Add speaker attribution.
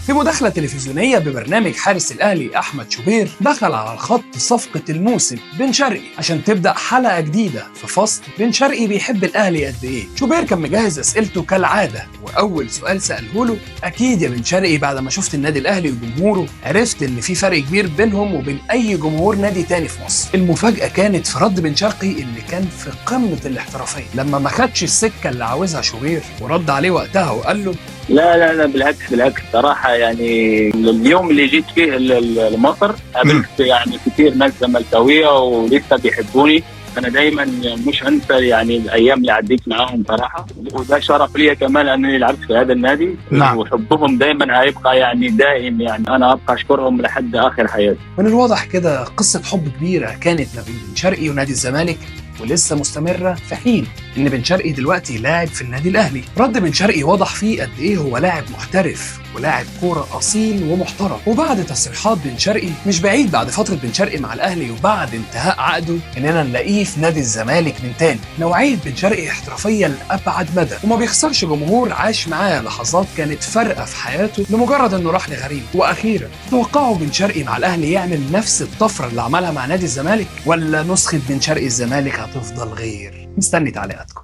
Speaker 1: في مداخلة تلفزيونية ببرنامج حارس الأهلي أحمد شوبير، دخل على الخط صفقة الموسم بن شرقي عشان تبدأ حلقة جديدة في فصل بن شرقي بيحب الأهلي قد إيه. شوبير كان مجهز أسئلته كالعادة، وأول سؤال سأله له: أكيد يا بن شرقي بعد ما شفت النادي الأهلي وجمهوره عرفت إن في فرق كبير بينهم وبين أي جمهور نادي تاني في مصر. المفاجأة كانت في رد بن شرقي اللي كان في قمة الاحترافية لما ما خدش السكة اللي عاوزها شوبير، ورد عليه وقتها وقال له:
Speaker 2: لا لا لا، بالعكس بالعكس، صراحة يعني اليوم اللي جيت فيه لمصر قابلت يعني كثير ناس زملكاوية ولسه بيحبوني. أنا دايما مش هنسى يعني الأيام اللي عديت معاهم صراحة، وده شرف لي كمان أنني لعبت في هذا النادي. وحبهم دايما هيبقى يعني دائم، يعني أنا أبقى أشكرهم لحد آخر حياتي.
Speaker 1: من الواضح كده قصة حب كبيرة كانت ما بين بن شرقي ونادي الزمالك ولسه مستمرة، في حين إن بن شرقي دلوقتي لاعب في النادي الأهلي. رد بن شرقي وضح فيه قد إيه هو لاعب محترف ولاعب كورة أصيل ومحترم. وبعد تصريحات بن شرقي مش بعيد بعد فترة بن شرقي مع الأهلي وبعد انتهاء عقده إننا نلاقيه في نادي الزمالك من تاني. نوعية بن شرقي احترافية لأبعد مدى، وما بيخسرش جمهور عاش معاه لحظات كانت فارقة في حياته لمجرد إنه راح لغريم. وأخيرا، توقعوا بن شرقي مع الأهلي يعمل نفس الطفرة اللي عملها مع نادي الزمالك، ولا نسخة بن شرقي الزمالك هتفضل غير؟ مستني تعليقاتكم.